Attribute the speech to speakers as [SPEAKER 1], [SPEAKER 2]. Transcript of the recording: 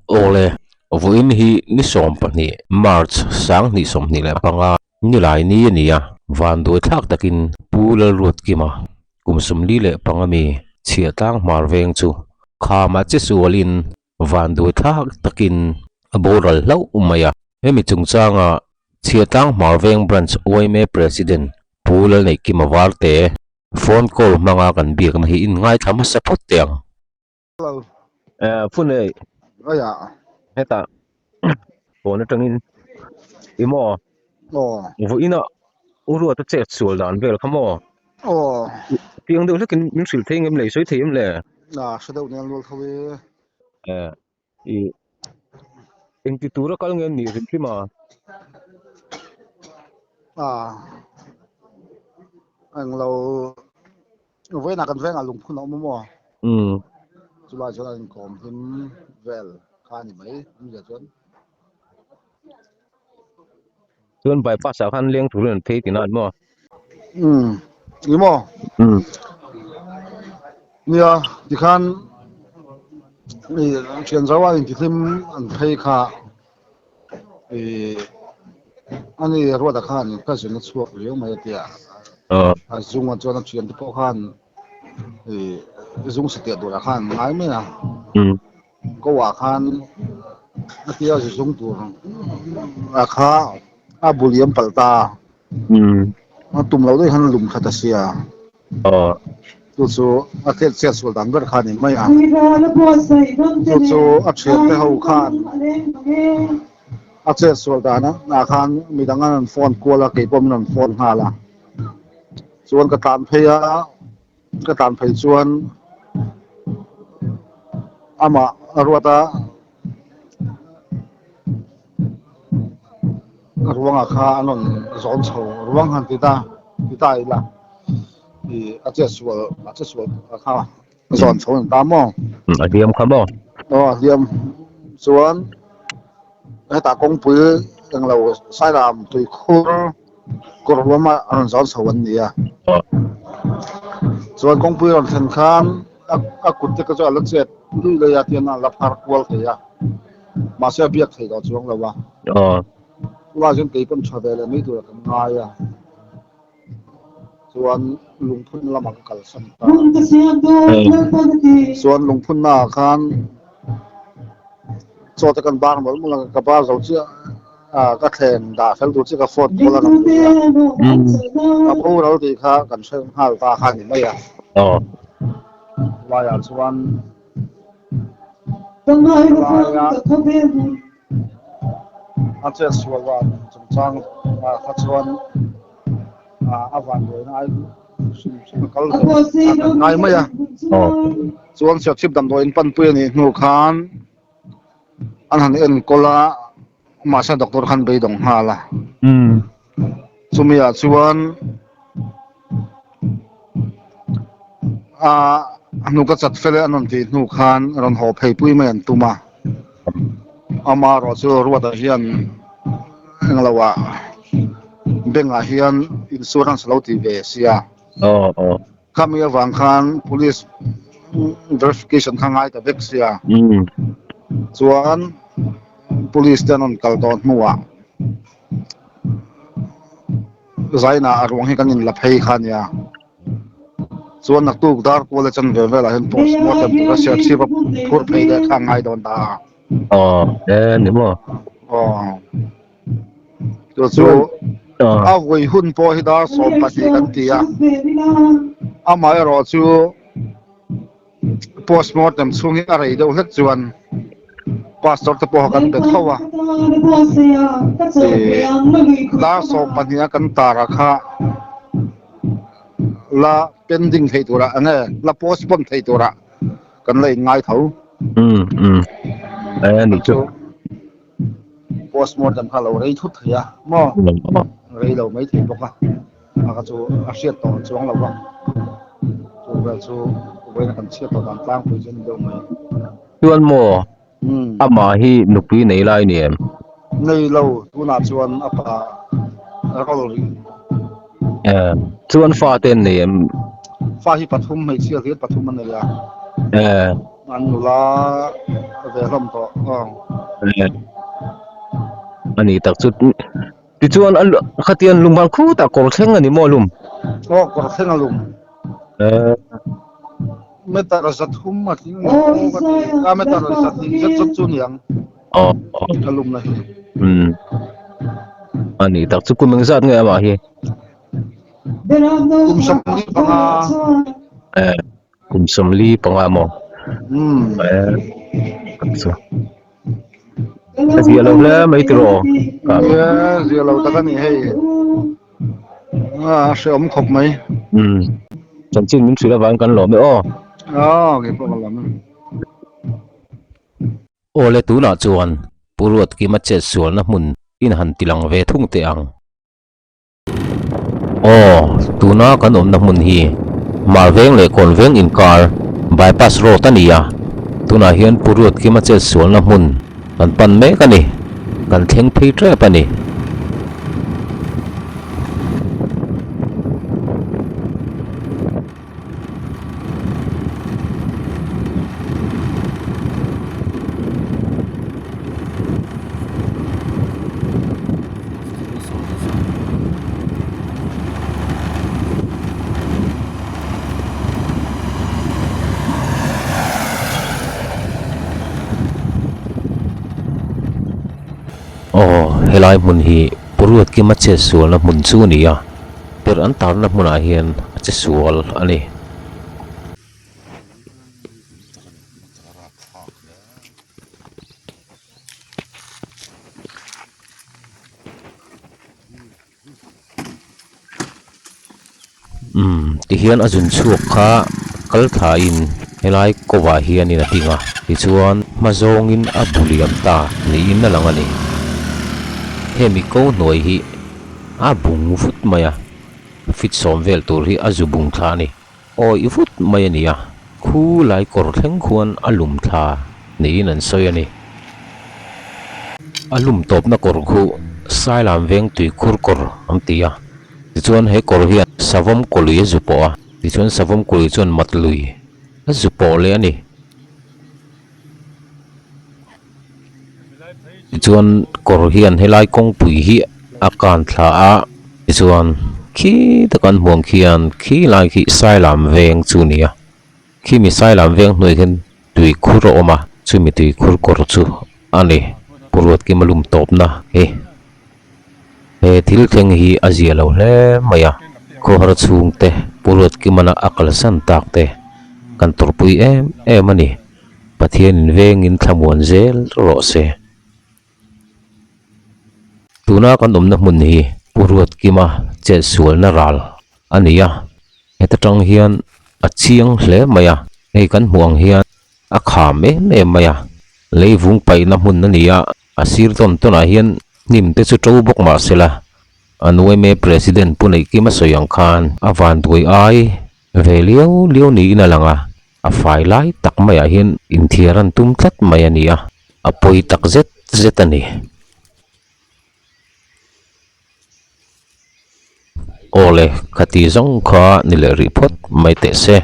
[SPEAKER 1] Awle, vawiin hi ni 12 March 2025 nilai ni a ni a, vanduai thlak takin Pu Lalruatkima kum 45 mi chhiahtlang hmar veng chu khama che sualin vanduai thlak takin a boral hlauh mai a. Hemi chungchanga Chhiahtlang Hmar Veng Branch yma President Pu Lalneihkima Varte phone call hmanga kan biakna hi inngaithla hmasa phawt teh ang.
[SPEAKER 2] Hello.
[SPEAKER 1] Eh, phun ei.
[SPEAKER 2] Aya.
[SPEAKER 1] Heta. Phone atangin. Imo.
[SPEAKER 2] Oh.
[SPEAKER 1] Vuina uruata chet sual dan vel kha maw.
[SPEAKER 2] Oh.
[SPEAKER 1] Tiang deuh hlekin min hrilh thei ngem le, sawi thei em le?
[SPEAKER 2] Na, hre deuh nen lual tho e.
[SPEAKER 1] Eh, i engti tura kal nge ni hrim hrim a?
[SPEAKER 2] Ah. Englo Vawiinah kan vengah lungphun a awm a maw?
[SPEAKER 1] Umm.
[SPEAKER 2] Chulai chuan an inkawm hlim vel kha a ni mai awmzia chuan.
[SPEAKER 1] Chuan bypass ah khan leng turin an phei tihna a ni maw?
[SPEAKER 2] Umm. Ni maw?
[SPEAKER 1] Umm.
[SPEAKER 2] Nia, tikhan i thian zo a intihlim an phei kha i ani Ruata khan ka zin a chhuak riau mai a tia. A zunga chuan a thiante pawh khan i zung sateh turah khan an ngai mai a. Ko ah khan a tia zung tur a kha a bu liam palh ta. A tum loh daih khan a lum khat a sia. Chu chu a chet chhiat sual dan ber kha a ni mai a. Chu chu a thiante ho khan a chet sual dan ah khan midang an rawn phone kual a, kei pawh min rawn phone nghal a. Chuan ka tlan phei a, ka tlan phei chuan amah a ruat a. Ruangah kha an rawn zawn chho ruang han ti ta ti ta ila ih a chet sual a che sual kha zawn chho an ta maw?
[SPEAKER 1] A hliam kha maw?
[SPEAKER 2] Aw a hliam chuan hetah kawngpui englo Sairam tuikhur kawr ruama a rawn zawn chho an ni a. Chuan kawngpui rawn thlen khan a kut te kha chu a la chet lui lui a tian a la phar kual thei a. Mahse a biak thei tawh chuang lo a.
[SPEAKER 1] Aw.
[SPEAKER 2] Chulai chuan kei pawn tha ve leh mai tura kan ngai a. Chuan lungphun lamah ka kalsan ta. Chuan lungphun naah khan chaw te kan bar mawlh mawlh a, ka bar zo chiah a ka thleng dah fel tur chiah ka phone call a rawn lut a. Ka boral tih kha kan hre nghal ta kha a ni mai a.
[SPEAKER 1] Aw.
[SPEAKER 2] Chulaiah chuan. A chet sual dan chungchang ah kha chuan a vanduaina ai hrim hrim a kal ve a kan ngai mai a. Chuan Serchhip damdawiin panpui a nih hnu khan an han enkawl a, mahse doctor khan beidawng nghal a. Chumi ah chuan a hnu ka chat fel e an rawn tih hnu khan rawn haw phei pui mai an tum a, amaherawh chu Ruata hian englo ah bank ah hian insurance a lo ti ve sia. Khami avang khan police verification kha ngai ta vek sia. Chuan police te an rawn kal tawh hnuah. Zaina a ruang hi kan inla phei kha ania. Chuan naktuk dar kual a chan ve velah hian postmortem tura Serchhip a phur phei leh kha a ngai dawn ta a.
[SPEAKER 1] Aw, e ni maw?
[SPEAKER 2] Aw. Chu chu a vui hun pawh hi dar 12 kan ti a. Amaherawh chu Postmortem chhung hi a rei deuh hlek chuan pastor te pawh kan be tho a, ih dar 12 a kan tar a kha la pending thei tura enge la postpone thei tura kan la inngai tho.
[SPEAKER 1] Umm umm e ni chu.
[SPEAKER 2] Postmortem kha lo rei thut thei a maw rei lo mai thei bawk a. A kha chu a hriat tawh chuang lo va, chu vel chu vawiin a kan chhiat tawh dan tlangpui chu a ni deuh mai.
[SPEAKER 1] Chuan maw amah hi nupui nei lai ni em?
[SPEAKER 2] Nei lo, tunah chuan a pa rol rih.
[SPEAKER 1] Eh, chuan fa te an nei em?
[SPEAKER 2] Fa hi pathum, hmeichhia hlir pathum a nei a.
[SPEAKER 1] Eh.
[SPEAKER 2] An nula ve hlawm tawh aw.
[SPEAKER 1] Ani tak chu tichuan a khatian lungban khutah kawr thleng a ni maw lum?
[SPEAKER 2] Aw kawr thleng a lum. Meter za thum a tling lo ka ti a meter za hnih zet zawt chu niang a lum na hi.
[SPEAKER 1] Umm ani tak chu kum engzat nge amah hi?
[SPEAKER 2] Kum 75.
[SPEAKER 1] Kum 45 maw?
[SPEAKER 2] Umm.
[SPEAKER 1] Chu. A zia lo hle mai tiraw?
[SPEAKER 2] Nia zia lo tak a ni hei. A hreawm khawp mai.
[SPEAKER 1] Umm. Chanchin min hrilh avangin kan lawm e aw.
[SPEAKER 2] Aw keipawh ka lawm e.
[SPEAKER 1] Awle tunah chuan Pu Ruatkima chetsualna hmun in han tilang ve thung teh ang. Aw, tuna kan awmna hmun hi Marveng leh Kawnveng inkar bypass road a ni a, tunah hian Pu Ruatkima chetsualna hmun kan pan mek a ni, kan thleng phei tep a ni. Aw helai hmun hi Pu Ruatkima chetsualna hmun chu a ni a. Perh an tarna hmunah hian a che sual a ni. Umm tihian a zun chhuak kha kal thlain helai kawvah hianin a ding a tichuan hma zawngin a bu liam ta niin a lang a ni. Hemi ko hnuai hi A bung vut mai a, fit sawm vel tur hi a zu bung thla a ni. Awih vut mai a ni a, khu lai kawr thleng khuan a lum thla niin an sawi a ni. A lum tawpna kawr khu Sailam veng tuikhur kawr an ti a, tichuan he kawr hian savawm kawlui a zu pawh a, tichuan savawm kawlui chuan mat lui a zu pawh leh a ni. Tichuan kawr hian helai kawngpui hi a kan thla a tichuan khi taka an hmuh ang khian khi lai khi Sailam veng chu a ni a khimi Sailam veng hnuai khian tui khur a awm a chumi tui khur kawr chu a ni Pu Ruatkima lum tawpna hi he thil thleng hi a zia lo hle mai a khawhar chhungte Pu Ruatkimana a kalsan tak te kan tawrhpui em em a ni. Pathianin vengin thlamuan zel rawh se. Tuna kan awmna hmun hi Pu Ruatkima chetsualna ral a ni a, heta tang hian a chiang hle mai a, hei kan hmuh ang hian a kham em em mai a, leivung paihna hmun a ni a, a sir tawn tawnah hian hnim te chu to bawk mah sela, an yma President Pu Neihkima sawi ang khan a vanduai ai ve liau liau niin a lang a. A fai lai tak maiah hian inthiar an tum tlat mai a ni a, a pawi tak zet zet a ni. Awle, khati zawng kha ni leh rih phawt mai teh se.